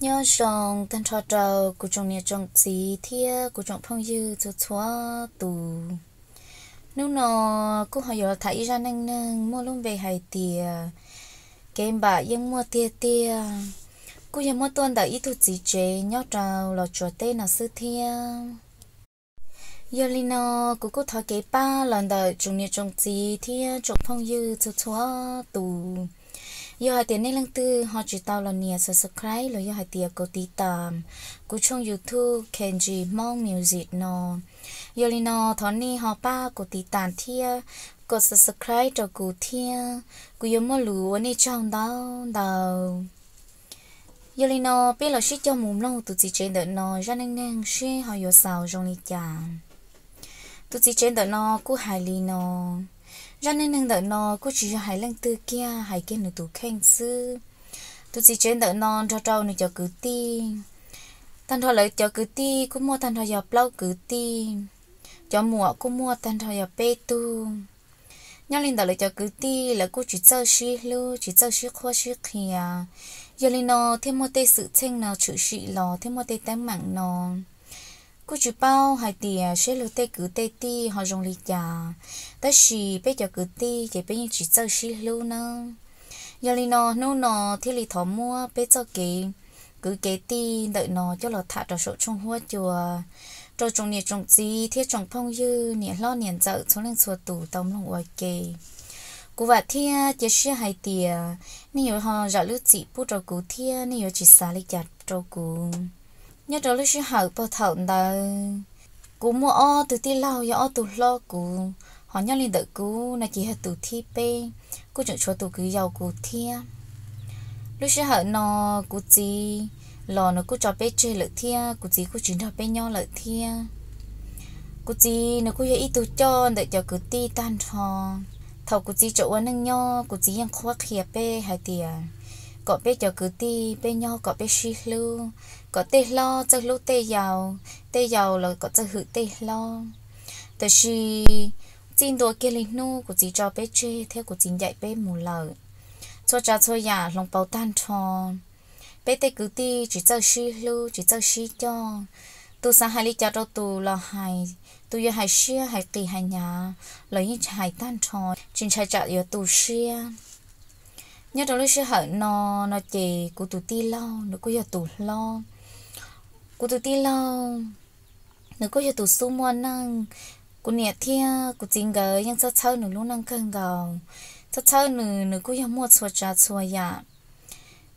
Nyob zoo tag nrho rau kuv tsoom niam tsoom txiv thiab kuv tsoom phooj ywg txhua txhua tus. Hnub no kuj ho yuav los tham ib zaj neej neeg muaj lub npe hais tias kev npam yeej muaj tiag tiag. Kuj yog muab tuaj ntawm ib tug txiv tsev nyob rau Los Tsuas teb no xwb thiab. Yog li no, kuv kuj thov kev pab los ntawm tsoom niam tsoom txiv thiab tsoom phooj ywg txhua txhua tus. Yog hais tias nej leej twg ho tsis tau los nias subscribe los yog hais tias kuv tiv tam kuv tshooj YouTube Kenji Hmong Music no, yog li no thov nej ho pab kuv tiv tam thiab kuv subscribe rau kuv thiab. Kuv yuav muaj lus ua nej tsaug ntau ntau. Yog li no, peb los sib cog mus mloog tus txiv tsev ntawm no zaj neej neeg seb ho yuav xaus zoo li cas. Tus txiv tsev ntawm no kuj hais li no: Zaj neej neeg ntawm no kuj tsis yog hais leej twg kiag, hais kiag nws tus kheej xwb. Tus txiv tsev ntawm no nrog rau nws cov kwv tij. Tag nrho lawv cov kwv tij kuj muaj tag nrho yog plaub kwv tij. Cov muam kuj muaj tag nrho yog peb tug. Nyob li ntawm lawv cov kwv tij, lawv kuj tsis txawj sib hlub, tsis txawj sib qhuab sib qhia. Yog li no thiaj muaj tej xwm txheej no tshwm sim los thiab muaj tej teeb meem no. Kuj tsis paub hais tias seb luag tej kwv tej tij ho zoo li cas, tab sis peb cov kwv tij ces peb yeej tsis txawj sib hlub nawb. Yog li no hnub no thiaj li thov muab peb txoj kev kwv kev tij ntawm no coj los tham rau saum tshooj huab cua rau tsoom niam tsoom txiv thiab tsoom phooj ywg niam hlob niam ntxawm txhua leej txhua tus tau mloog ua ke. Kuv vam thiab cia siab hais tias nej yuav ho zam lub txim pub rau kuv thiab nej yuav tsis xav li cas rau kuv. Nyob rau lub sij hawm puag thaum ntawd, kuv muaj ob tug tij laug yog ob tug hlob kuv, ho nyob li ntawm kuv no ces yog tus thib peb, kuj tseem tshuav tus kwv yau kuv thiab. Lub sij hawm no kuv txiv los nws kuj tso peb tseg lawm thiab, kuv txiv kuj tsis nrog peb nyob lawm thiab. Kuv txiv nws kuj yog ib tug coj ntawm cov kwv tij tag nrho. Thaum kuv txiv tseem ua neej nyob, kuv txiv yeej qhuab qhia peb hais tias kom peb cov kwv tij peb nyob kom peb sib hlub, kom tej hlob txawj hlub tej yau, tej yau los kom txawj hwm tej hlob. Tab sis txij ntua kiag li hnub kuv txiv tso peb tseg thiab kuv txiv ncaim peb mus lawm, txhua tsav txhua yam hloov pauv tag nrho. Peb tej kwv tij tsis txawj sib hlub, tsis txawj sib coj. Tus xav hais li cas rau tus los hais, tus yuav hais siab hais qis hais hnyav los yeej hais tag nrho, tsis ntshai tsam yuav tu siab. Nyob rau lub sij hawm no, no ces kuv tus tij laug nws kuj yog tus hlob. Kuv tus tij laug nws kuj yog tus xub muaj neej. Kuv niam thiab kuv txiv nkawd yeej txhawb txhawb nws lub neej kawg nkaus. Txhawb txhawb nws, nws kuj yog muaj txhua tsav txhua yam.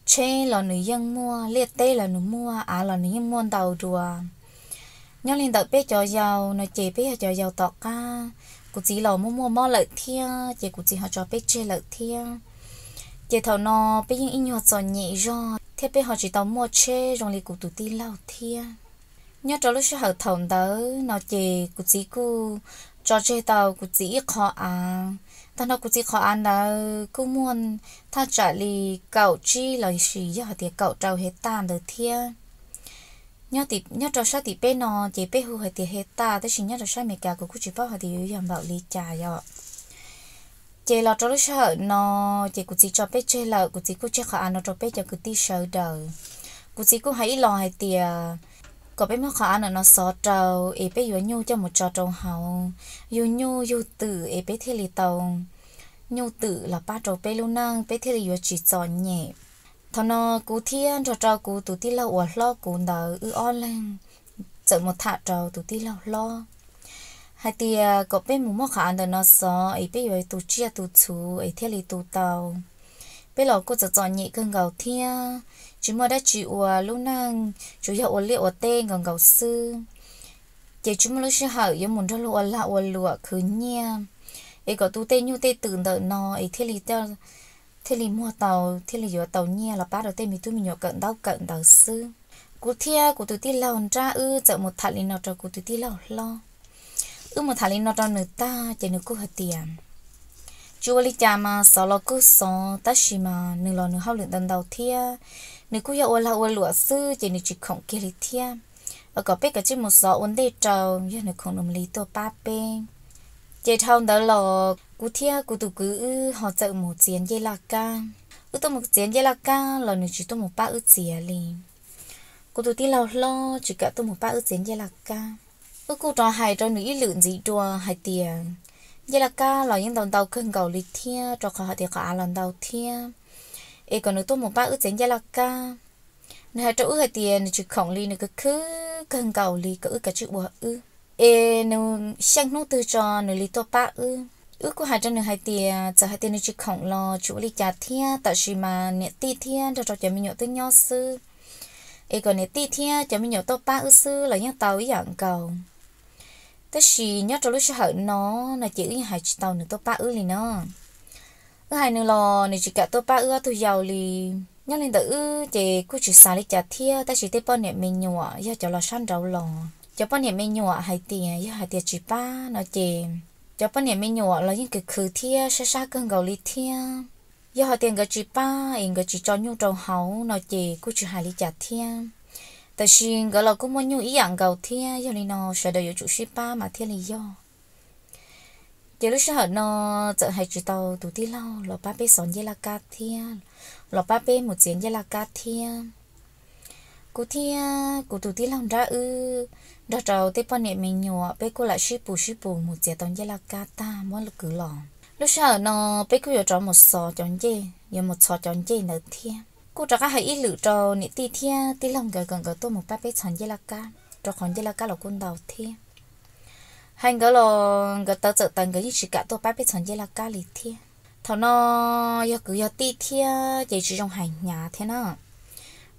Tsheb los nws yeej muaj, liaj teb los nws muaj, av los nws yeej muaj ntau dua. Nyob li ntawm peb cov yau no ces peb yog cov yau tom qab. Kuv txiv los muaj muaj mob lawm thiab ces kuv txiv ho tso peb tseg lawm thiab. Ces thaum no peb yeej ib nyuag txom nyem zog thiab peb ho tsis tau muaj tsheb zoo li kuv tus tij laug thiab. Nyob rau lub sij hawm thaum ntawd no ces kuv txiv kuj tso tseg tau kuv txiv ib qho av. Tag nrho kuv txiv qhov av ntawd kuj muaj thaj tsam li kaum tsib los sis yog hais tias kaum rau hecta ntawd thiab. Nyob rau sab tim peb no ces peb hu hais tias hecta, tab sis nyob rau sab Amelikas kuv kuj tsis paub hais tias yuav yog npaum li cas yom. Ces los rau lub sij hawm no ces kuv txiv tso peb tseg lawm, kuv txiv kuj tseg qhov av no rau peb cov kwv tij sawv daws. Kuv txiv kuj hais ib los hais tias kom peb muab qhov av ntawm no xov rau es peb yuav nyuj coj mus tso rau hauv, yug nyuj yug twm es peb thiaj li tau nyuj twm los pab rau peb lub neej, peb thiaj li yuav tsis txom nyem. Thaum no kuv thiab nrog rau kuv tus tij laug uas hlob kuv ntawd wb ob leeg txawm mus tham rau tus tij laug hlob hais tias kom peb mus muab qhov av ntawm no xov es peb yuav tu tsiaj tu txhu es thiaj li tu tau. Peb los kuj txom txom nyem kawg nkaus thiab, tsis muaj dab tsi ua, lub neej tsuas yog ua liaj ua teb nkaus nkaus xwb. Ces tsis muaj lub sij hawm yuav mus nrog luag ua lag ua luam khwv nyiaj es kom tu tej nyuj tej twm ntawm no es thiaj li thiaj li muag tau, thiaj li yuav tau nyiaj los pab rau tej me tub me nyuam kawm ntaub kawm ntawv xwb. Kuv thiab kuv tus tij laug nrab wb txawm mus tham li no rau kuv tus tij laug hlob. Wb mus tham li no rau nws tag ces nws kuj hais tias tsis ua li cas mas xov los kuj xov, tab sis mas nws los nws hauj lwm ntau ntau thiab, nws kuj yog ua lag ua luam xwb ces nws tsis khoom kiag li thiab. Kom peb kav tsij mus xov ua ntej rau, yog nws khoom nws mam li tuaj pab peb. Ces dhau ntawd los kuv thiab kuv tus kwv wb ho txawm mus txiav ncej laj kab. Wb tuaj mus txiav ncej laj kab los nws tsis tuaj mus pab wb txiav li. Kuv tus tij laug hlob tsis kam tuaj mus pab wb txiav ncej laj kab. Wb kuj rov hais rau nws ib lwm ntxiv dua hais tias ncej laj kab los yeej ntau ntau kawg nkaus li thiab, rau qhov hais tias qhov av los ntau thiab, es kom nws tuaj mus pab wb txiav ncej laj kab. Nws hais rau wb hais tias nws tsis khoom li, nws khwv khwv kawg nkaus li, kom wb kav tsij ua wb, es nws xyeej hnub twg tso nws li tuaj pab wb. Wb kuj hais rau nws hais tias txawm hais tias nws tsis khoom los tsis ua li cas thiab, tab sis mas niam tij thiab nrog rau cov me nyuam twb nyob xwb, es kom niam tij thiab cov me nyuam tuaj pab wb xwb los yeej tau ib yam nkaus. Tab sis nyob rau lub sij hawm no, no ces wb yeej hais tsis tau nws tuaj pab wb li no. Wb hais nws los nws tsis kam tuaj pab wb ob tug yau li. Nyob li ntawm wb ces kuj tsis xav li cas thiab, tab sis tej poj niam me nyuam yog cov los sab nraud los, cov poj niam me nyuam hais tias yog hais tias tsis pab no ces cov poj niam me nyuam los yeej khwv khwv thiab sab sab kawg nkaus li thiab. Yog hais tias nkawd tsis pab es nkawd tsis tso nyuj rau hauv no ces kuj tsis hais li cas thiab, tab sis nkawd los kuj muaj nyuj ib yam nkaus thiab. Yog li no sawv daws yuav tsum sib pab mas thiaj li yog. Ces lub sij hawm no txawm hais tsis tau tus tij laug los pab peb xov ncej laj kab thiab, los pab peb mus txiav ncej laj kab thiab. Kuv thiab kuv tus tij laug nrab wb nrog rau tej poj niam me nyuam peb kuj lam sib pus sib pus mus txiav tau ncej laj kab tag muab kwv los. Lub sij hawm no peb kuj yuav rov mus xov cov ncej, yuav mus txhos cov ncej ntawd thiab. Kuj rov qab hais ib lwm rau niam tij thiab tij laug nkawd kom nkawd tuaj mus pab peb txhos ncej laj kab, rau qhov ncej laj kab los kuj ntau thiab. Hais nkawd los nkawd tawv txawm tawv, nkawd yeej tsis kam tuaj pab peb txhos ncej laj kab li thiab. Thaum no yog kwv yog tij thiab ces tsis zoo hais hnyav thiab na,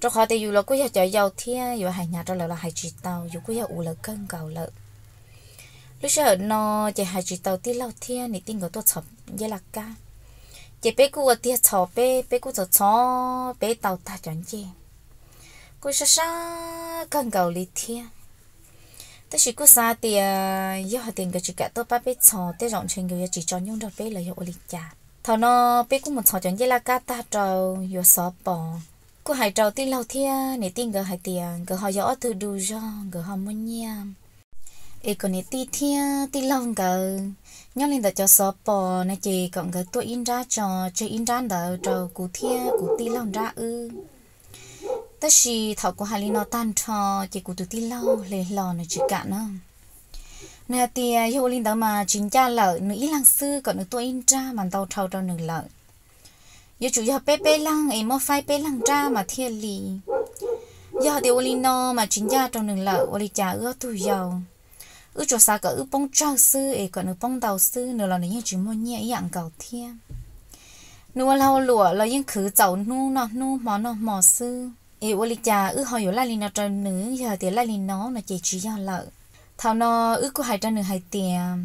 rau qhov tias yus los kuj yog cov yau thiab, yuav hais hnyav rau lawv los hais tsis tau, yus kuj yog ua lawv kawg nkaus lawm. Lub sij hawm no ces hais tsis tau tij laug thiab niam tij nkawd tuaj txhos ncej laj kab, ces peb kuj ua tiag txhos peb, peb kuj txhos txhos peb tau tag cov ncej, kuj sab sab kawg nkaus li thiab. Tab sis kuj xav tias yog hais tias nkawd tsis kam tuaj pab peb txhos, tej zaum ntshe nkawd yuav tsis tso nyuj nrog peb los yog ua li cas. Thaum no peb kuj mus txhos cov ncej laj kab tag rau yuav xov pos. Kuj hais rau tij laug thiab niam tij nkawd hais tias nkawd ho yog ob tug du zog, nkawd ho muaj nyiaj, es kom niam tij thiab tij laug nkawd nyob li ntawm cov xov pos no ces kom nkawd tuaj ib nrab tso, tseg ib nrab ntawd rau kuv thiab kuv tij laug nrab wb. Tab sis thaum kuv hais li no tag nrho ces kuv tus tij laug hle hlo, nws tsis kam na. Nws hais tias yog ua li ntawd mas tsis ncaj lawm, nws ib leeg xwb kom nws tuaj ib nrab mas ntau dhau rau nws lawm. Yuav tsum yog peb peb leeg es muab faib peb leeg nrab mas thiaj li. Yog hais tias ua li no mas tsis ncaj rau nws lawm, ua li cas wb ob tug yau, wb tsuas xav kom wb poob tsawg xwb es kom nws poob ntau xwb, nws los nws yeej tsis muaj nyiaj ib yam nkaus thiab. Nws ua lag ua luam los yeej khwv txaus hnub noj hnub hmo noj hmo xwb, es ua li cas wb ho yuav laij li no rau nws? Yog hais tias laij li no no ces tsis yog lawm. Thaum no wb kuj hais rau nws hais tias,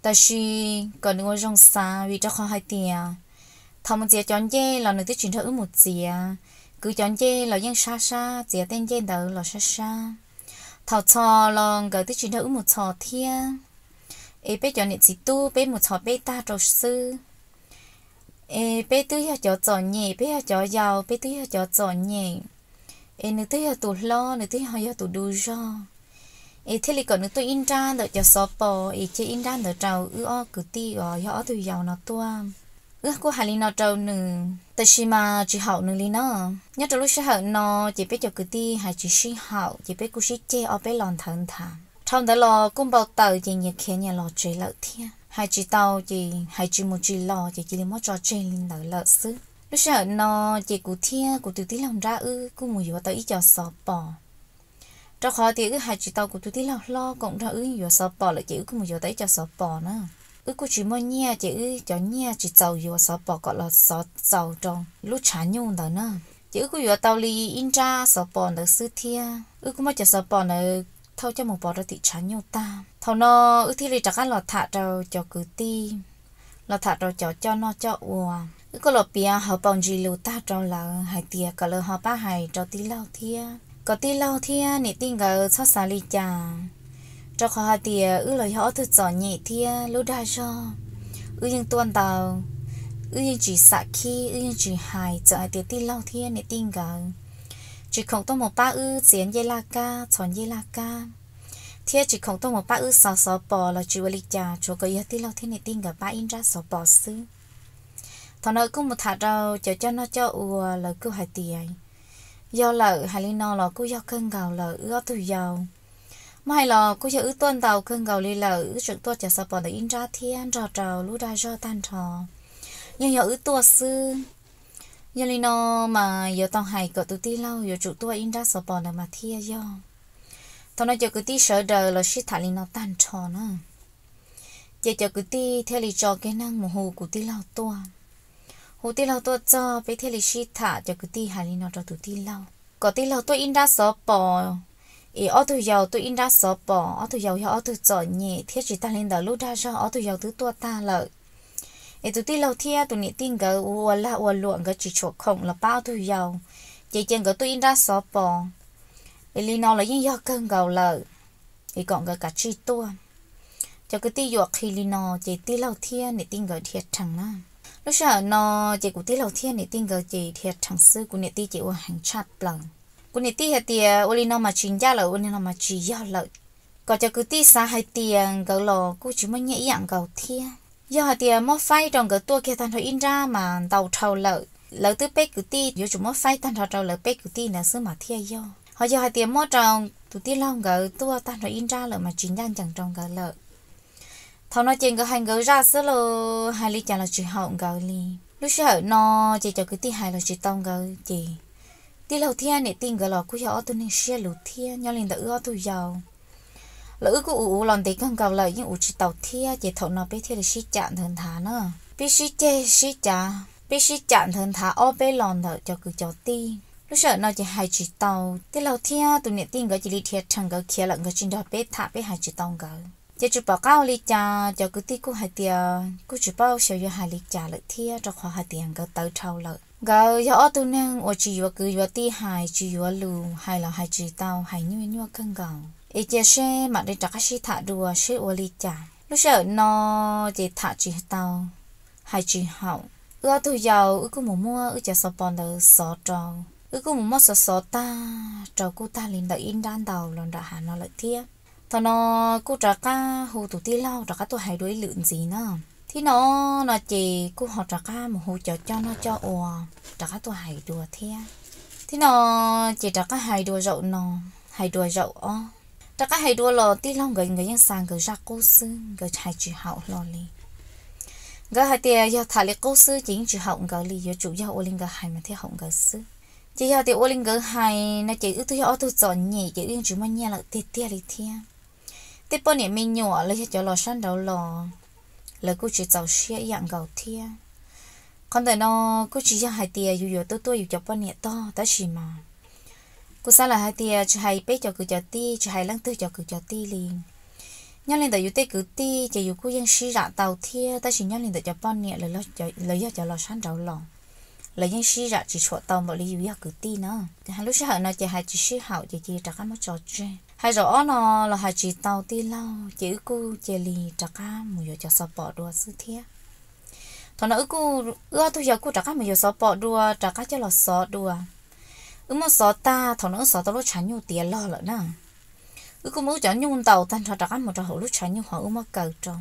tab sis kom nws ua zoo xav, vim rau qhov hais tias thaum mus txiav cov ncej los nws twb tsis nrog wb mus txiav, kwv cov ncej los yeej sab sab, txiav tej ncej ntawd los sab sab. Thaum txhos los nkawd twb tsis nrog wb mus txhos thiab, es peb cov niam txiv tub peb mus txhos peb tag rau xwb. Es peb twb yog cov txom nyem, peb yog cov yau, peb twb yog cov txom nyem, es nws twb yog tus hlob, nws twb yog, yog tus du zog, es thiaj li kom nws tuaj ib nrab ntawm cov xov pos, es cia ib nrab ntawd rau wb ob kwv tij uas yog ob tug yau no tuaj. Wb kuj hais li no rau nws, tab sis mas tsis haum nws li na. Nyob rau lub sij hawm no ces peb cov kwv tij hais tsis sib haum, ces peb kuj sib ceg ob peb los nthawv nthav. Dhau ntawd los kuj npau taws, ces nyias khiav nyias los tsev lawm thiab. Hais tsis tau ces hais tsis mus tsis los, ces cia li muab tso tseg li ntawd lawm xwb. Lub sij hawm no ces kuv thiab kuv tus tij laug nrab wb kuj mus yuav tau ib co xov pos. Rau qhov tias wb hais tsis tau kuv tus tij laug hlob koom nrog wb yuav xov pos lawm, ces wb kuj mus yuav tau ib co xov pos na. Wb kuj tsis muaj nyiaj, ces wb cov nyiaj tsis txaus yuav xov pos kom los xov txaus rau lub tshav nyuj ntawd na. Ces wb kuj yuav tau li ib nrab xov pos ntawd xwb thiab. Wb kuj muab cov xov pos ntawd thauj coj mus pov rau tim tshav nyuj tag. Thaum no wb thiaj li rov qab los tham rau cov kwv tij, los tham rau cov coj noj coj ua. Wb kuj los piav hauv paus ntsis lus tag rau lawv hais tias kom lawv ho pab hais rau tij laug thiab, kom tij laug thiab niam tij nkawd txhob xav li cas, rau qhov hais tias wb los yog ob tug txom nyem thiab lub dag zog wb yeej tuaj ntau. Wb yeej tsis xam khib, wb yeej tsis hais, txawm hais tias tij laug thiab niam tij nkawd tsis khoom tuaj mus pab wb txiav ncej laj kab, txhos ncej laj kab, thiab tsis khoom tuaj mus pab wb xov xov pos los tsis ua li cas, tsuas kom yog tij laug thiab niam tij nkawd pab ib nrab xov pos xwb. Thaum no kuj mus tham rau cov coj noj coj ua, lawv kuj hais tias Yog lawm, hais li no los kuj yog kawg nkaus lawm, wb ob tug yau. Muab hais los kuj yog wb tuaj ntau kawg nkaus li lawm, wb tseem tuaj cov xov pos ntawm ib nrab thiab nrog rau lub dag zog tag nrho. Yeej yog wb tuaj xwb. Yog li no mas yuav tau hais kom tus tij laug yuav tsum tuaj ib nrab xov pos ntawd mas thiaj yog. Thaum no cov kwv tij sawv daws los sib tham li no tag nrho na. Ces cov kwv tij thiaj li tso kiag neeg mus hu kuv tij laug tuaj. Hu tij laug tuaj txog peb thiaj li sib tham, cov kwv tij hais li no rau tus tij laug kom tij laug tuaj ib nrab xov pos, es ob tug yau tuaj ib nrab xov pos, ob tug yau yog ob tug txom nyem thiab tsis tag li ntawd lub dag zog ob tug yau twb tuaj tag lawm. Es tus tij laug thiab tus niam tij nkawd ua lag ua luam nkawd tsis tshua khoom los pab ob tug yau, ces cia nkawd tuaj ib nrab xov pos. Es li no los yeej yog kawg nkaus lawm, es kom nkawd kav tsij tuaj. Cov kwv tij yuam qhi li no, ces tij laug thiab niam tij nkawd dhia rhees na. Lub sij hawm no ces kuv tij laug thiab niam tij nkawd ces dhia rhees xwb, kuv niam tij ces ua heev tshaj plaws. Kuv niam tij hais tias ua li no mas tsis ncaj lawm, ua li no mas tsis yog lawm. Kom cov kwv tij xav hais tias nkawd los kuj tsis muaj nyiaj ib yam nkaus thiab. Yog hais tias muab faib rau nkawd tuaj kiag tag nrho ib nrab mas ntau dhau lawm, lawv twb peb kwv tij yuav tsum muab faib tag nrho rau lawv peb kwv tij ntawd xwb mas thiaj yog. Ho yog hais tias muab rau tus tij laug nkawd tuaj tag nrho ib nrab lawm mas tsis ncaj ncees rau nkawd lawm. Thaum no ces nkawd hais nkawd zaj xwb los hais li cas los tsis haum nkawd li. Lub sij hawm no ces cov kwv tij hais los tsis tau nkawd ces tij laug thiab niam tij nkawd los kuj yog ob tug neeg siab luv thiab, nyob li ntawm wb ob tug yau los wb kuj ua ua los ntev kawg nkaus lawm yeej ua tsis tau thiab, ces thaum no peb thiaj li sib cam ntawd nthav na. Peb sib ceg sib cav, peb sib cam ntawd nthav ob peb los ntawm cov kwv cov tij. Lub sij hawm no ces hais tsis tau, tij laug thiab tus niam tij nkawd cia li dhia rhees nkawd khiav lawm, nkawd tsis nrog peb tham, peb hais tsis tau nkawd. Ces tsis pom qab ua li cas, cov kwv tij kuj hais tias kuj tsis paub xyov yuav hais li cas lawm thiab, rau qhov hais tias nkawd tawv dhau lawm. Nkawd yog ob tug neeg uas tsis yuav kwv yuav tij hais, tsis yuav lus hais los hais tsis tau, hais nyuaj nyuaj kawg nkaus. Es cia seb mam li rov qab sib tham dua seb ua li cas. Lub sij hawm no ces tham tsis tau, hais tsis haum. Wb ob tug yau wb kuj mus muab wb cov xov pos ntawd xov rau, wb kuj mus muab xov xov tag rau kuj tag li ntawm ib nrab ntau los nram hav no lawm thiab. Thaum no kuj rov qab hu tus tij laug rov qab tuaj hais dua ib lwm ntxiv na. Thib no no ces kuj ho rov qab mus hu cov coj noj coj ua rov qab tuaj hais dua thiab. Thib no ces rov qab hais dua zaum no, hais dua zaum ob, rov qab hais dua los tij laug nkawd, nkawd yeej xa nkawd zaj qub xwb, nkawd hais tsis haum hlo li. Nkawd hais tias yog tham li qub xwb ces yeej tsis haum nkawd li, yuav tsum yog ua li nkawd hais mas thiaj haum nkawd xwb. Ces yog tias ua li nkawd hais no ces wb twb yog ob tug txom nyem ces wb yeej tsis muaj nyiaj lawm tiag tiag li thiab. Tej poj niam me nyuam los yog cov los sab nraud los, lawv kuj tsis txaus siab ib yam nkaus thiab. Qhov ntawm no kuj tsis yog hais tias yus yuav tuaj tuaj yus cov poj niam tog, tab sis mas kuv xav lawm hais tias tsis hais peb cov kwv cov tij, tsis hais leej twg cov kwv cov tij li, nyob li ntawm yus tej kwv tij ces yus kuj yeej sib zam tau thiab, tab sis nyob li ntawm cov poj niam lawv yog cov los sab nraud los, lawv yeej sib zam tsis tshua tau npaum li yus yog kwv tij na. Lub sij hawm no ces hais tsis sib haum ces cia li rov qab muab tso tseg. Hais zaum ob no los hais tsis tau tij laug ces wb kuj cia li rov qab mus yuav cov xov pom dua xwb thiab. Thaum no wb kuj, wb ob tug yau kuj rov qab mus yuav xov pom dua, rov qab coj los xov dua. Wb muab xov tag, thaum no wb xov tau lub tshav nyuj tiav log lawm na. Wb kuj muab wb cov nyuj ntaus tag nrho rov qab mus rau hauv lub tshav nyuj ho wb muab kaw rau.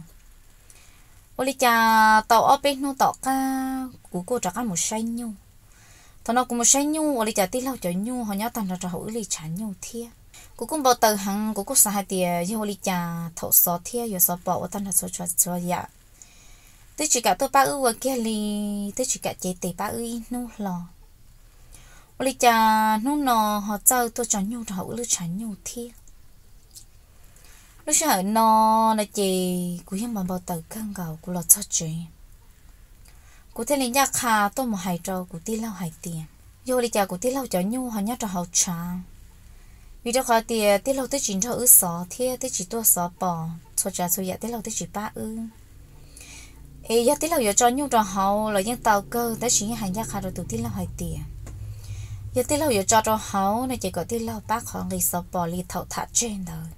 Ua li cas tau ob peb hnub tom qab kuv kuj rov qab mus saib nyuj. Thaum no kuv mus saib nyuj ua li cas tij laug cov nyuj ho nyob tag nrho rau hauv wb li tshav nyuj thiab. Kuv kuj npau taws heev, kuv kuj xav hais tias yog ua li cas thaum xov thiab yuav xov pom ua tag nrho txhua txhua yam, twb tsis kam tuaj pab wb ua kiag li, twb tsis kam cev tes pab wb ib hnub hlo. Ua li cas hnub no ho txawj tuaj tso nyuj rau hauv wb lub tshav nyuj thiab. Lub sij hawm no no ces kuv yeej npau npau taws kawg nkaus, kuv los txog tsev kuv thiaj li ncaj qha tuaj mus hais rau kuv tij laug hais tias yog ua li cas kuv tij laug cov nyuj ho nyob rau hauv tshav. Vim rau qhov tias tij laug twb tsis nrog wb xov thiab twb tsis tuaj xov pom, txhua tsav txhua yam tij laug twb tsis pab wb. Es yog tij laug yuav tso nyuj rau hauv los yeej tau kawg, tab sis yeej hais ncaj qha rau tus tij laug hais tias yog tij laug yuav tso rau hauv no ces kom tij laug pab qhov nqi xov pom li thaum tham tseg ntawd.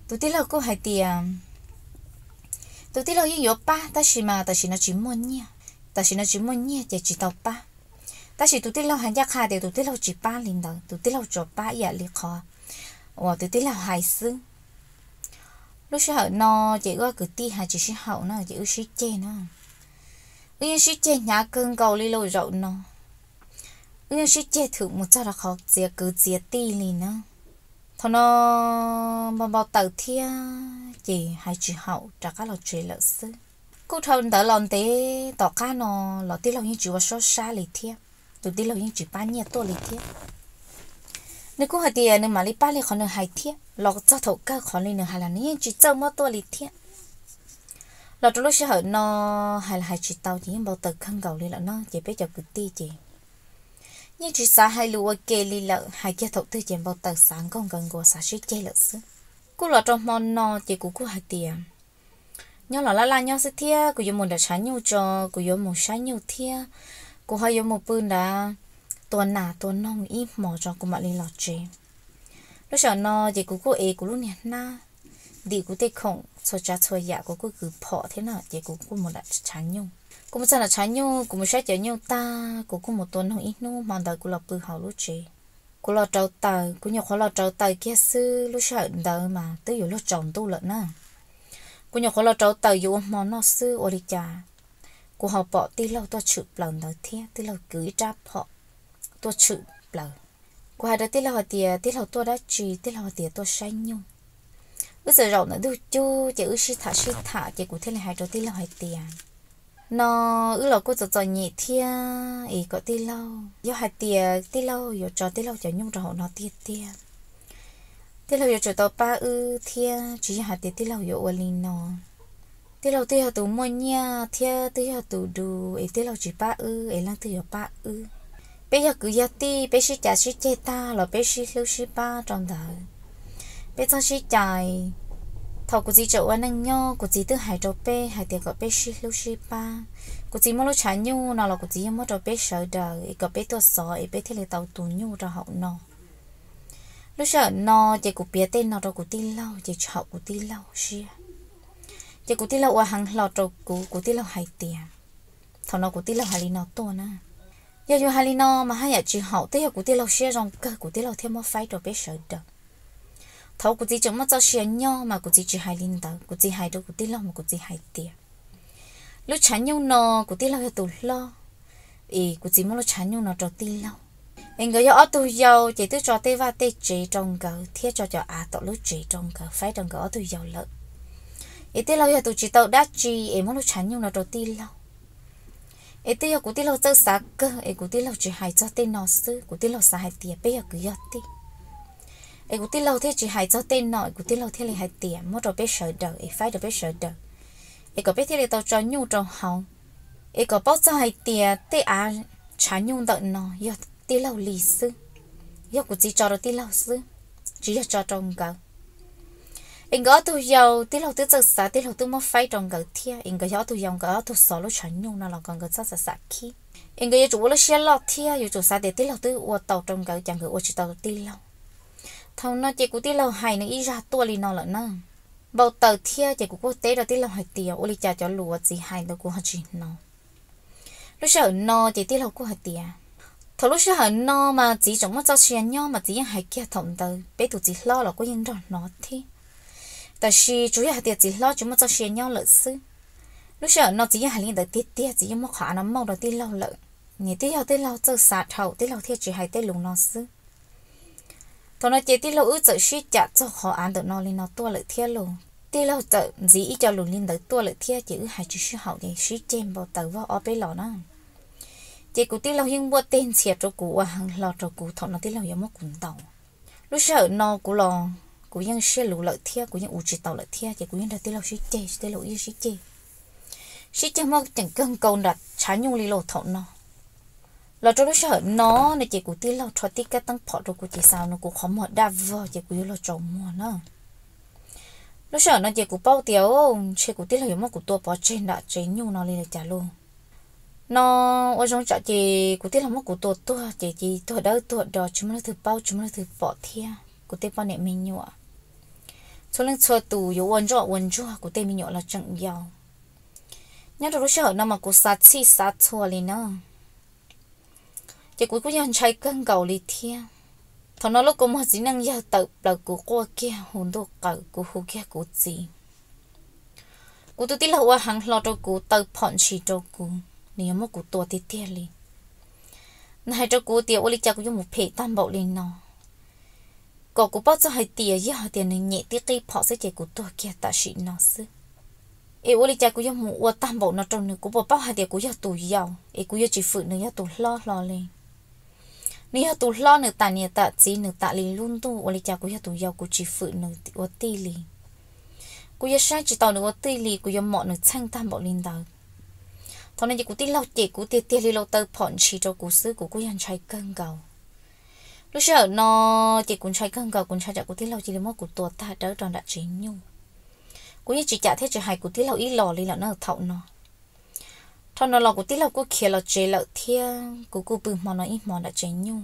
Tus tij laug kuj hais tias tus tij laug yeej yuav pab, tab sis mas tam sim no tsis muaj nyiaj, tam sim no tsis muaj nyiaj ces tsis tau pab. Tab sis tus tij laug hais ncaj qha tias tus tij laug tsis pab li ntawd, tus tij laug tsuas pab ib yam li qhov uas tus tij laug hais xwb. Lub sij hawm no ces wb kwv tij hais tsis sib haum na, ces wb sib ceg na. Wb yeej sib ceg hnyav kawg nkaus li lauj zaum no. Wb yeej sib ceg thwm mus txog rau qhov txiav kwv txiav tij li na. Thaum no npau npau taws thiab ces hais tsis haum rov qab los tsev lawm xwb. Kuj dhau ntawd los ntev tom qab no los tij laug yeej tsis ua sob sab li thiab, tus tij laug yeej tsis pab nyiaj tuaj li thiab. Nws kuj hais tias nws mam li pab li qhov nws hais thiab, los txog thaum kawg qhov li nws hais los nws yeej tsis txawj muab tuaj li thiab. Los rau lub sij hawm no hais los hais tsis tau ces yeej npau taws kawg nkaus li lawm no ces peb cov kwv tij ces yeej tsis xav hais lus ua ke li lawm, hais kiag thaum twg ces npau taws xav nkaug nkaws nkuas xav sib ceg lawm xwb. Kuj los rau hmo no ces kuv kuj hais tias nyob los laj laj nyob xwb thiab kuv yuav mus nram tshav nyuj tso, kuv yuav mus saib nyuj thiab kuv ho yuav mus pw nrad tua nas tua noog ib hmos tso kuv mam li los tsev. Lub sij hawm no ces kuv kuj ev kuv lub niag hnab, ntim kuv tej khoom txhua tsav txhua yam kuv kuj kwv phom thiab na ces kuv kuj mus nram tshav nyuj. Kuv mus txog nram tshav nyuj kuv mus saib cov nyuj tag kuv kuj mus tua noog ib hnub, hmo ntawd kuv los pw hauv lub tsev. Kuv los rauv taws, kuv nyuam qhuav los rauv taws kiag xwb, lub sij hawm ntawd mas twb yuav luag tsaus ntuj lawm na. Kuv nyuam qhuav los rauv taws yuav ua hmo noj xwb ua li cas kuv ho pom tij laug tuaj tshwm plaws ntawd thiab, tij laug kwv ib rab phom tuaj tshwm plaws. Kuv hais rau tij laug hais tias tij laug tuaj dab tsi, tij laug hais tias tuaj saib nyuj. Wb txawm zaum ntawm ntug cub ces wb sib tham sib tham ces kuv thiaj li hais rau tij laug hais tias no wb los kuj txom txom nyem thiab es kom tij laug, yog hais tias tij laug yuav tso tij laug cov nyuj rau hauv no tiag tiag, tij laug yuav tsum tau pab wb thiab, tsis yog hais tias tij laug yuav ua li no. Tij laug twb yog tus muaj nyiaj thiab twb yog tus du es tij laug tsis pab wb es leej twg yuav pab wb? Peb yog kwv yog tij peb sib cav sib ceg tag los peb sib hlub sib pab rau ntawd. Peb txhob sib cais. Thaum kuv txiv tseem ua neej nyob kuv txiv twb hais rau peb hais tias kom peb sib hlub sib pab. Kuv txiv muaj lub tshav nyuj no los kuv txiv yeej muab rau peb sawv daws es kom peb tuaj xov es peb thiaj li tau tus nyuj rau hauv no. Lub sij hawm no ces kuv piav tej no rau kuv tij laug ces tsis haum kuv tij laug siab. Ces kuv tij laug ua heev hlo rau kuv, kuv tij laug hais tias, thaum no kuv tij laug hais li no tuaj na, yog yus hais li no mas haj yam tsis haum, twb yog kuv tij laug siab zoo kawg kuv tij laug thiaj muab faib rau peb sawv daws. Thaum kuv txiv tseem muaj txoj sia nyob mas kuv txiv tsis hais li ntawd, kuv txiv hais rau kuv tij laug mas kuv txiv hais tias lub tshav nyuj no kuv tij laug yog tus hlob, es kuv txiv muab lub tshav nyuj no rau tij laug. Es nkawd yog ob tug yau ces twb tso tej vaj tej tsev rau nkawd thiab tso cov av tom lub tsev rau nkawd faib rau nkawd ob tug yau lawm. Es tij laug yog tus tsis tau dab tsi es muab lub tshav nyuj no rau tij laug. Es twb yog kuv tij laug txawj xav kawg es kuv tij laug tsis hais txog tej no xwb, kuv tij laug xav hais tias peb yog kwv yog tij. Es kuv tij laug thiaj tsis hais txog tej no es kuv tij laug thiaj li hais tias muab rau peb sawv daws es faib rau peb sawv daws, es kom peb thiaj li tau tso nyuj rau hauv. Es kom paub txog hais tias tej av tshav nyuj ntawm no yog tij laug li xwb, yog kuv txiv tso rau tij laug xwb, tsis yog tso rau nkawd. Es nkawd ob tug yau tij laug twb txawj xav, tij laug twb muab faib rau nkawd thiab, es nkawd yog ob tug yau nkawd ob tug xov lub tshav nyuj no los kom nkawd txhob xav xav khib. Es nkawd yuav tsum ua lub siab loj thiab yuav tsum xav tias tij laug twb ua tau rau nkawd cas nkawd ua tsis tau rau tij laug. Thaum no ces kuv tij laug hais nws ib zaj tuaj li no lawm na. Npau taws thiab ces kuv kuj teb rau tij laug hais tias ua li cas cov lus uas txiv hais ntawd kuv ho tsis hnov. Lub sij hawm no ces tij laug kuj hais tias, thaum lub sij hawm no mas txiv tseem muaj txoj sia nyob mas txiv yeej hais kiag thaum ntawd, peb tus txiv hlob los kuj yeej nrog hnov thiab. Tab sis tsuas yog hais tias txiv hlob tsis muaj txoj sia nyob lawm xwb. Lub sij hawm no txiv yeej hais li ntawd tiag tiag, txiv yeej muab qhov av no mauj rau tij laug lawm. Nim twb yog tij laug txawj xav dhau, tij laug thiaj tsis hais tej lus no xwb. Thaum no ces tij laug wb txawm sib cam txog qhov av ntawm no li no tuaj lawm thiab los tij laug txawm ntxiv ib co lus li ntawd tuaj lawm thiab ces wb hais tsis sib haum ces sib ceg npau taws vog ob peb los na. Ces kuv tij laug yeej npuaj teg ntxhias rau kuv ua heev hlo rau kuv, thaum no tij laug yuav muab kuv ntaus. Lub sij hawm no kuv los kuv yeej siab luv lawm thiab kuv yeej ua tsis tau lawm thiab ces kuv yeej nrog tij laug sib ceg, tij laug wb yeej sib ceg, sib ceg muaj ceem kawg nkaus nram tshav nyuj li los thaum no. Los rau lub sij hawm no no ces kuv tij laug rho tib kab teeb phom rau kuv ces xav no kuv qhov muag daj vog ces kuv yuav luag tsaus muag na. Lub sij hawm no ces kuv paub tias ntshe kuv tij laug yuav muab kuv tua pov tseg nram tsev nyuj no li los cas lauj. No ua zoo tsam ces kuv tij laug muab kuv tua tuag ces ces tuag dawb tuag do tsis muaj leej twg paub tsis muaj leej twg pom thiab kuv tej poj niam me nyuam, txhua leej txhua tus yuav ua ntsoj ua ntsuag, kuv tej me nyuam los tseem yau. Nyob rau lub sij hawm no mas kuv xav txhij xav txhua li na. Ces kuv kuj yog ntshai kawg nkaus li thiab. Thaum no lub kua muag txiv neej yawg tawm plaws kuv quaj kiag hu ntuj qawm, kuv hu kiag kuv txiv. Kuv tus tij laug ua heev hlo rau kuv, taw phom ntshis rau kuv, nws yuav muab kuv tua tiag tiag li. Nws hais rau kuv tias ua li cas kuv yuav mus phem tag npaum li no, kom kuv paub txog hais tias yog hais tias nws nyem tib qib phom xwb ces kuv tuag kiag tam sim no xwb. Es ua li cas kuv yuav mus ua tag npaum no rau nws, kuv puas paub hais tias kuv yog tus yau es kuv yuav tsis fwm nws yog tus hlob hlo li. Nws yog tus hlob, nws tam niam tam txiv, nws tam li lub ntuj, ua li cas kuv yog tus yau kuv tsis fwm nws ua tij li. Kuv yuav saib tsis taus nws ua tij li, kuv yuav mom nws txheej tag npaum li ntawd. Thaum no ces kuv tij laug cem kuv tiag tiag li, lauj, taw phom ntshis rau kuv xwb kuv kuj yog ntshai kawg nkaus. Lub sij hawm no ces kuv ntshai kawg nkaus, kuv ntshai tsam kuv tij laug cia li muab kuv tua tag dawb rau nram tsev nyuj. Kuv yeej tsis cam thiab tsis hais kuv tij laug ib los li lawm na thaum no. Thaum no los kuv tij laug kuj khiav los tsev lawm thiab kuv kuj pw hmo no ib hmo nram tsev nyuj.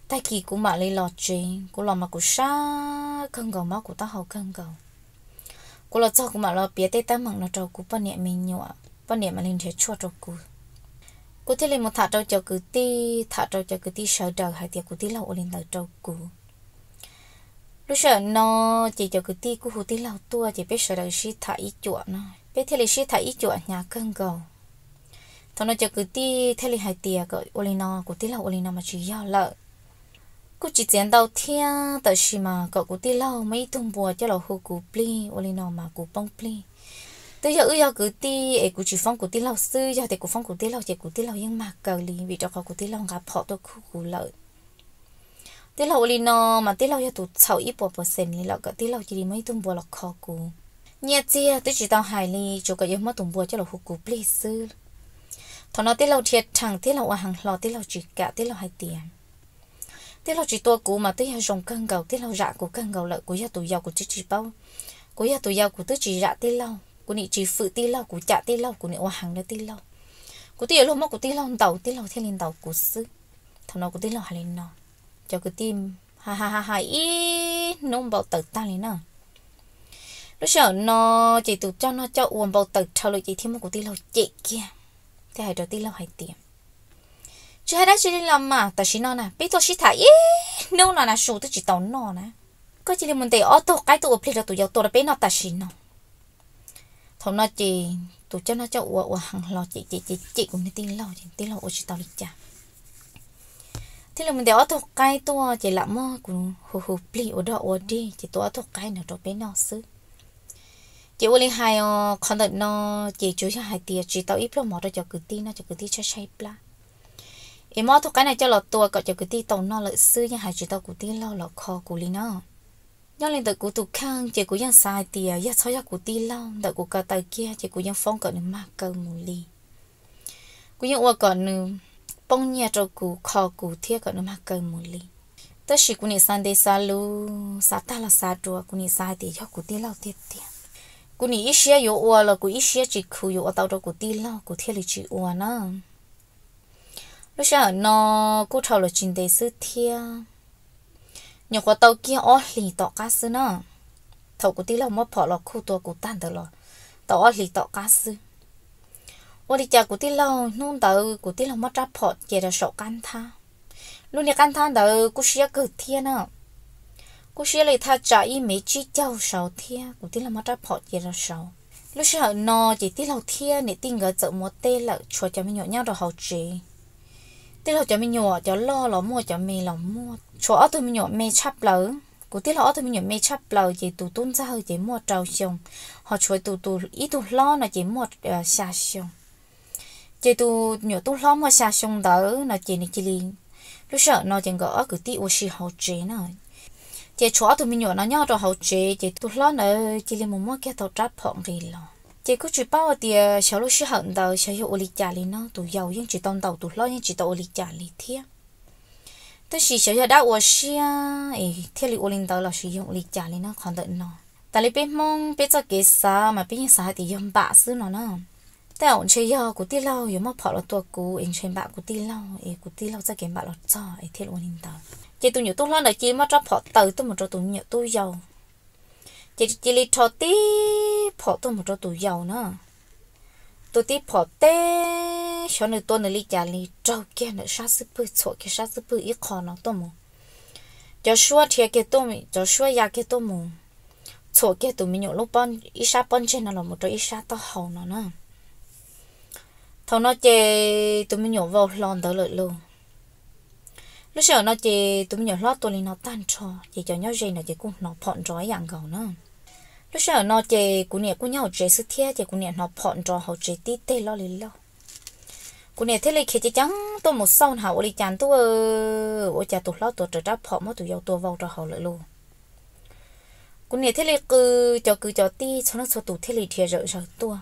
Tag kis kuv mam li los tsev, kuv los mas kuv sab kawg nkaus, mob kuv taub hau kawg nkaus. Kuv los txog kuv mam los piav tej teeb meem no rau kuv poj niam me nyuam, poj niam mam li nrhiav tshuaj rau kuv. Kuv thiaj li mus tham rau cov kwv tij, tham rau cov kwv tij sawv daws hais tias kuv tij laug ua li ntawd rau kuv. Lub sij hawm no ces cov kwv tij kuj hu tij laug tuaj ces peb sawv daws sib tham ib cuam no, peb thiaj li sib tham ib cuam hnyav kawg nkaus. Thaum no cov kwv tij thiaj li hais tias kom ua li no, kuv tij laug ua li no mas tsis yog lawm. Kuj tsis txiav ntau thiab, tab sis mas kom kuv tij laug muaj ib tug npua coj los hu kuv plig, ua li no mas kuv poob plig. Twb yog wb yog kwv tij es kuv tsis foob kuv tij laug xwb, yog tias kuv foob kuv tij laug ces kuv tij laug yeej mag kaw li, vim rau qhov kuv tij laug nqa phom tuaj khuj kuv lawm. Tij laug ua li no mas tij laug yog tus txhaum ib puas percent li lawm, kom tij laug cia li muaj ib tug npua los kho kuv. Nyiaj txiag twb tsis tau hais li, tsuas kom yog muab tus npua coj los hu kuv plig xwb. Thaum no tij laug dhia rhees, tij laug ua heev hlo, tij laug tsis kam, tij laug hais tias tij laug tsis tua kuv mas twb yog zoo kawg nkaus, tij laug zam kuv kawg nkaus lawm, kuv yog tus yau kuv twb tsis paub, kuv yog tus yau kuv twb tsis zam tij laug, kuv nim tsis fwm tij laug, kuv cam tij laug, kuv nim ua heev rau tij laug. Kuv twb yuav luag muab kuv tij laug ntaus, tij laug thiaj li ntaus kuv xwb. Thaum no kuv tij laug hais li no, cov kwv tij ha ha ha ib hnub npau taws tag li na. Lub sij hawm no ces tus coj noj coj ua npau taws dhau lawm ces thiaj muab kuv tij laug cem kiag, thiaj hais rau tij laug hais tias tsis hais dab tsi li los mas, tam sim no na peb tuaj sib tham ib hnub no na su twb tsis tau noj na, koj cia li mus ntes ob tug qaib tuaj ua plig rau tus yau tua rau peb noj tam sim no. Thaum no ces tus coj noj coj ua ua heev hlo ces cem cem cem kuv niag tij laug ces tij laug ua tsis tau li cas, thiaj li mus ntes ob tug qaib tuaj ces lam muab kuv hu hu plig ua dog ua dig ces tua ob tug qaib no rau peb noj xwb. Ces ua li hais os, qhov ntawm no ces tsuas yog hais tias tsis tau ib pluag mov rau cov kwv tij noj, cov kwv tij tshaib tshaib plab, es muab ob tug qaib no coj los tua kom cov kwv tij tau noj lawm xwb, yeej hais tsis tau kuv tij laug los kho kuv li na. Nyob li ntawm kuv tus kheej ces kuv yeej xav hais tias yog txhob yog kuv tij laug, ntawm kuv ko taw kiag ces kuv yeej foob kom nws mag kaw mus li. Kuv yeej ua kom nws poob nyiaj rau kuv, kho kuv thiab kom nws mag kaw mus li. Tab sis kuv nim xav ntev xav luv, xav tag los xav dua, kuv nim xav hais tias yog kuv tij laug tiag tiag. Kuv nim ib siab yuav ua los kuv ib siab tsis khuv yuav ua tau rau kuv tij laug, kuv thiaj li tsis ua na. Lub sij hawm no kuj dhau los tsis ntev xwb thiab, nyuam qhuav tau kiag ob hlis tom qab xwb na. Thaum kuv tij laug muab phom los khuj tua kuv tag ntawd los tau ob hlis tom qab xwb. Ua li cas kuv tij laug hnub ntawd kuv tij laug muab rab phom cia rau saum qab nthab. Lub niag qab nthab ntawd kuj siab kawg thiab na, kuj siab li thaj tsam ib mev tsib caug saud thiab, kuv tij laug muab rab phom cia rau saud. Lub sij hawm no ces tij laug thiab niam tij nkawd txawm mus ua teb lawm, tshuav cov me nyuam nyob rau hauv tsev. Tij laug cov me nyuam cov loj los muaj, cov me los muaj, tshuav ob tug me nyuam me tshaj plaws. Kuv tij laug ob tug me nyuam me tshaj plaws ces tus tub ntxawg ces muaj rau xyoo, ho tshuav tus tus ib tug hlob no ces muaj xya xyoo. Ces tus nyuam tub hlob muaj xya xyoo ntawd no ces nws cia li, lub sij hawm no ces nkawd ob kwv tij ua si hauv tsev na. Ces tshuav ob tug me nyuam no nyob rau hauv tsev ces tus hlob ntawd cia li mus muab kiag tau rab phom nqis los. Ces kuj tsis paub hais tias xyov lub sij hawm ntawd xyov yog ua li cas li no, tus yau yeej tsis tau ntaus tus hlob, yeej tsis tau ua li cas li thiab. Tab sis xyov yog dab ua siab es thiaj li ua li ntawd lossis yog ua li cas li na qhov ntawm no. Tas li peb Hmoob peb txoj kev xav mas peb yeej xav hais tias yog npam xwb no na. Tej zaum ntshe yog kuv tij laug yuav muab phom los tua kuv es ntshe npam kuv tij laug es kuv tij laug txoj kev npam los txog es thiaj li ua li ntawd. Ces tus nyuam tub hlob ntawd cia li muab rab phom taws tuaj mus rau tus nyuam tub yau. Ces cia li rho tib phom tuaj mus rau tus yau na. Tua tib phom teb, xyov nws tua nws li cas li, raug kiag ntawm sab xub pwg, txhuam kiag sab xub pwg ib qho no tuaj mus. Cov suab dhia kiag tuaj, cov suab ya kiag tuaj mus, txhuam kiag tus me nyuam lub, ib sab pob ntseg no los mus rau ib sab taub hau no na. Thaum no ces tus me nyuam vau hlo ntawd lawm lauj. Lub sij hawm no ces tus me nyuam hlob tua li no tag nrho ces cov nyob ze no ces kuj hnov phom nrov ib yam nkaus na. Lub sij hawm no ces kuv niam kuj nyob hauv tsev xwb thiab ces kuv niam hnov phom nrov hauv tsev tib teg loj li loj. Kuv niam thiaj li khiav ceev ceev tuaj mus xauj hais ua li cas ntuj, ua cas tus hlob tua raws rab phom muab tus yau tua vau rau hauv lawm lauj. Kuv niam thiaj li qw, cov kwv cov tij txhua leej txhua tus thiaj li dhia zawm zaws tuaj.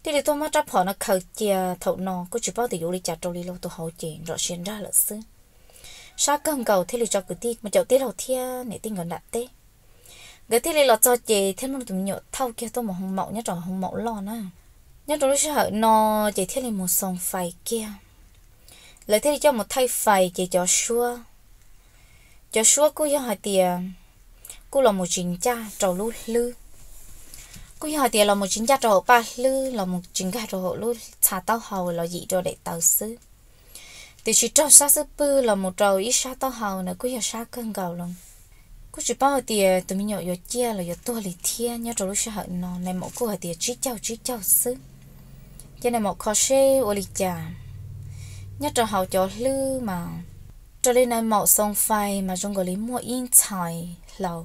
Thiaj li tuaj muab rab phom no khaws cia, thaum no kuj tsis paub tias yuav ua li cas rau li lauj, tus hauv ces nrov siav nrag lawm xwb. Sab kawg nkaus thiaj li tso kwv tij mus caum tij laug thiab niam tij nkawd nram teb. Nkawd thiaj li los txog ces thiaj muab tus me nyuam thauj kiag tuaj mus hoo maum nyob rau hoo maum loj na. Nyob rau lub sij hawm no ces thiaj li mus xoo fais kiag. Lawv thiaj li coj mus thaij fais ces cov suab, cov suab kuj yog hais tias kuj los mus tsis ncaj rau lub hlwb, kuj yog hais tias los mus tsis ncaj rau hauv paj hlwb, los mus tsis nkag rau hauv lub txha taub hau, los yim rau daim tawv xwb. Tiam sis raug sab xub pwg los mus rau ib sab taub hau ntawd kuj yog sab kawg nkaus los kuj tsis paub hais tias tus me nyuam yuav ciaj los yuav tuag li thiab. Nyob rau lub sij hawm no nais maum kuj hais tias tsib caug tsib caug xwb. Ces nais maum kho seb ua li cas, nyob rau hauv cov hlwb mas raws li nais maum xoo fais mas zoo nkaus li muaj ib ntxhais hlau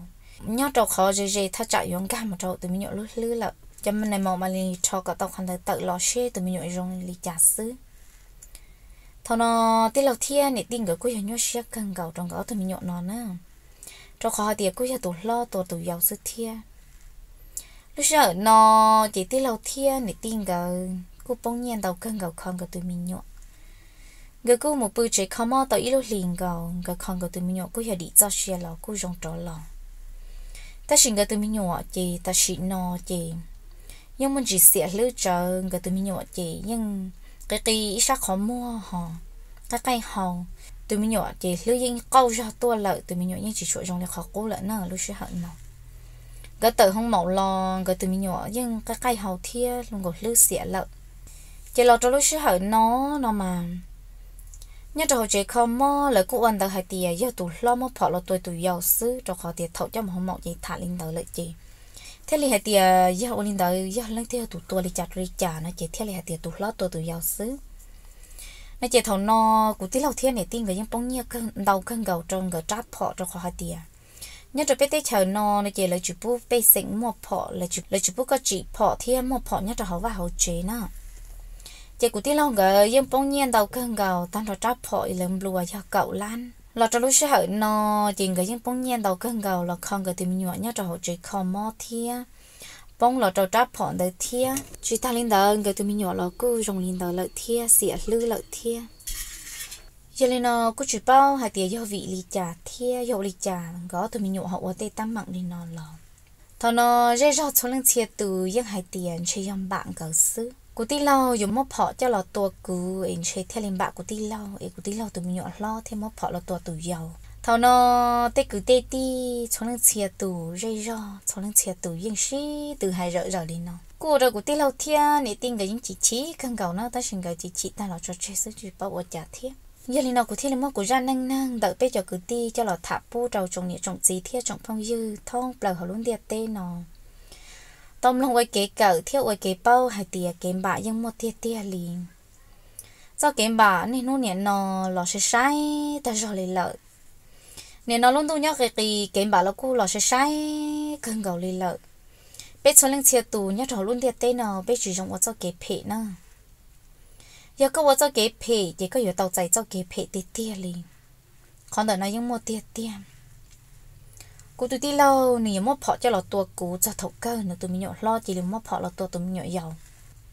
nyob rau qhov ze ze thaj tsam yuav nkag mus rau tus me nyuam lub hlwb lawm. Cov nais maum mam li rho kom tau qhov ntawd tawm los seb tus me nyuam zoo li cas xwb. Thaum no tij laug thiab niam tij nkawd kuj yog nyuaj siab kawg nkaus rau nkawd ob tug me nyuam no na, rau qhov hais tias kuj yog tus hlob tua tus yau xwb thiab. Lub sij hawm no ces tij laug thiab niam tij nkawd kuj poob nyiaj ntau kawg nkaus kho nkawd tus me nyuam. Nkawd kuj mus pw tsev kho mob tau ib lub hlis nkaus, nkawd kho nkawd tus me nyuam kuj yog dim txoj sia los kuj zoo rov los. Tab sis nkawd tus me nyuam ces tam sim no ces yeej muaj ntsis xiam hlwb tsawv, nkawd tus me nyuam ces yeej qi qi ib sab qhov muag ho qaij qaij hau. Tus me nyuam ces hlwb yeej qauj zog tuaj lawm, tus me nyuam yeej tsis tshua zoo li qhov qub lawm na lub sij hawm no. Nkawd tawm hoo maum los nkawd tus me nyuam yeej qaij qaij hau thiab zoo nkaus hlwb xiam lawm. Ces los rau lub sij hawm no, no mas nyob rau hauv tsev kho mob lawv kuj ua ntawv hais tias yog tus hlob muab phom los tua tus yau xwb, rau qhov tias thaum coj mus hoo maum ces tham li ntawd lawm ces thiaj li hais tias yog ua li ntawd yog leej twg yog tus tua li cas rau li cas no ces thiaj li hais tias tus hlob tua tus yau xwb. No ces thaum no kuv tij laug thiab niam tij nkawd yeej poob nyiaj ntau kawg nkaus rau nkawd rab phom, rau qhov hais tias nyob rau peb teb chaws no no ces lawv tsis pub pej xeem muaj phom, lawv tsis pub koj tsim phom thiab muaj phom nyob rau hauv vaj hauv tsev na. Ces kuv tij laug nkawd yeej poob nyiaj ntau kawg nkaus tag nrho rab phom es lawv nplua yog kaum lab. Los rau lub sij hawm no ces nkawd yeej poob nyiaj ntau kawg nkaus los kho nkawd tus me nyuam nyob rau hauv tsev kho mob thiab poob los rau rab phom ntawd thiab. Tsis tag li ntawd nkawd tus me nyuam los kuj zoo li ntawd lawm thiab, xiam hlwb lawm thiab. Yog li no kuj tsis paub hais tias yog vim li cas thiab yog ua li cas nkawd ob tug me nyuam ho ua tej teeb meem li no los. Thaum no zej zog txhua leej txhia tus yeej hais tias ntshe yog npam nkawd xwb. Kuv tij laug yuav muab phom coj los tua kuv es ntshe thiaj li npam kuv tij laug es kuv tij laug tus me nyuam hlob thiaj muab phom los tua tus yau. Thaum no tej kwv tej tij txhua leej txhia tus zej zog txhua leej txhia tus yeej sib tw hais zawm zaws li no. Kuj ua rau kuv tij laug thiab niam tij nkawd yeej chim chim kawg nkaus na, tab sis nkawd chim chim tag los tso tseg xwb tsis paub ua cas thiab. Yog li no kuv thiaj li muab kuv zaj neej neeg ntawm peb cov kwv tij coj los tham pub rau tsoom niam tsoom txiv thiab tsoom phooj ywg thoob plaws hauv lub ntiaj teb no tau mloog ua kev kawm thiab ua kev paub hais tias kev npam yeej muaj tiag tiag li. Txoj kev npam niaj hnub nim no los sai sai tag zog li lawm. Nim no lub ntuj nyob qis qis, kev npam los kuj los sai sai kawg nkaus li lawm. Peb txhua leej txhia tus nyob rau hauv lub ntiaj teb no peb tsis zoo ua txoj kev phem na. Yog koj ua txoj kev phem ces koj yuav tau txais txoj kev phem tiag tiag li. Qhov ntawm no yeej muaj tiag tiag. Kuv tus tij laug nws yuav muab phom coj los tua kuv txog thaum kawg nws tus me nyuam hlob cia li muab phom los tua tus me nyuam yaus.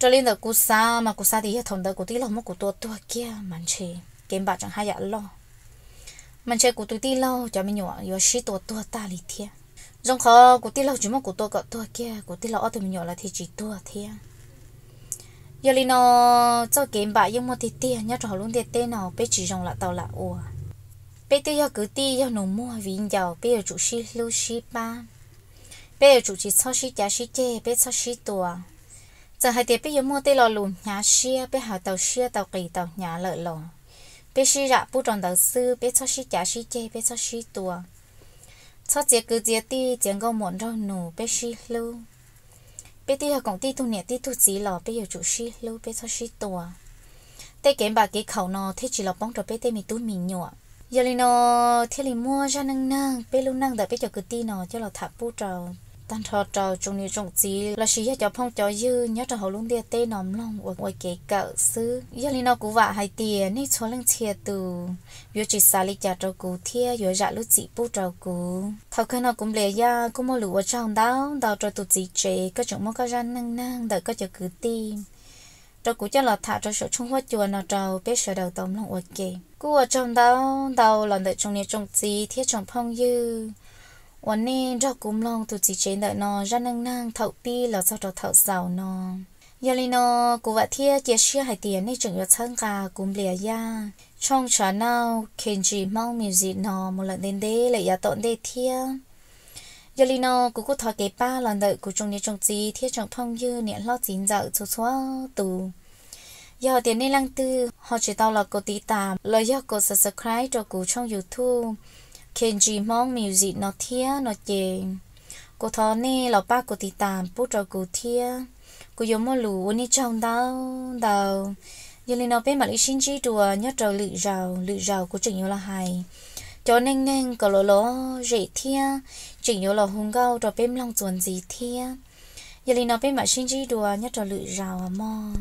Raws li ntawm kuv xav mas kuv xav tias yog thaum ntawd kuv tij laug muab kuv tua tuag kiag mas ntshe kev npam tseem haj yam loj, mas ntshe kuv tus tij laug cov me nyuam yuav sib tua tuag tag li thiab. Zoo qhov kuv tij laug tsis muab kuv tua kom tuag kiag kuv tij laug ob tug me nyuam lawv thiaj tsis tuag thiab. Yog li no, txoj kev npam yeej muaj tiag tiag nyob rau hauv lub ntiaj teb no peb tsis zoo lam tau lam ua. Peb twb yog kwv tij yog nus muag viv ncaus peb yuav tsum sib hlub sib pab. Peb yuav tsum tsis txhob sib cav sib ceg, peb txhob sib tua. Txawm hais tias peb yuav muaj tej lo lus hnyav siab, peb hais tau siab tau qis tau hnyav lawm los peb sib zam pub rau ntawd xwb, peb txhob sib cav sib ceg, peb txhob sib tua. Txhob txiav kwv txiav tij, txiav nkauj muam nraug nus, peb sib hlub. Peb twb yog koom tib tug niam tib tug txiv los peb yuav tsum sib hlub, peb txhob sib tua. Tej kev npam kev khaum no thiaj tsis los poob rau peb tej me tub me nyuam. Yog li no thiaj li muab zaj neej neeg peb lub neej ntawm peb cov kwv tij no coj los tham pub rau tag nrho rau tsoom niam tsoom txiv lossis yog cov phooj cov ywg nyob rau hauv lub ntiaj teb no mloog ua ua kev kawm xwb. Yog li no kuv vam hais tias nej txhua leej txhia tus yuav tsis xav li cas rau kuv thiab yuav zam lub txim pub rau kuv. Thaum kawg no kuv Nplias Yaj kuj muaj lus ua tsaug ntau ntau rau tus txiv tsev koj tseem muab koj zaj neej neeg ntawm koj cov kwv tij rau kuv coj los tham rau saum tshooj huab cua no rau peb sawv daws tau mloog ua ke. Kuj ua tsaug ntau ntau los ntawm tsoom niam tsoom txiv thiab tsoom phooj ywg uas nej nrog kuv mloog tus txiv tsev ntawm no zaj neej neeg thaum pib los txog rau thaum xaus no. Yog li no kuv vam thiab cia siab hais tias nej tseem yuav txhawb nqa kuv Nplias Yaj tshooj channel K G Hmong Music no mus lawm ntev ntev lawm yav tom ntej thiab. Yog li no kuv kuj thov kev pab los ntawm kuv tsoom niam tsoom txiv thiab tsoom phooj ywg niam hlob txiv ntxawm txhua txhua tus. Yog tias nej leej twg ho tsis tau los kov tiv tam los yog kov subscribe rau kuv tshooj YouTube K G Hmong Music no thiab no ces kuv thov nej los pab kov tiv tam pub rau kuv thiab. Kuv yuav muaj lus ua nej tsaug ntau ntau. Yog li no peb mam li sib ntsib dua nyob rau lwm zaus, lwm zaus kuv tseem yuav los hais cov neej neeg kom lom lom zem thiab tseem yuav los hu nkauj rau peb mloog txuas ntxiv thiab. Yog li no peb mam sib ntsib dua nyob rau lwm zaus mog.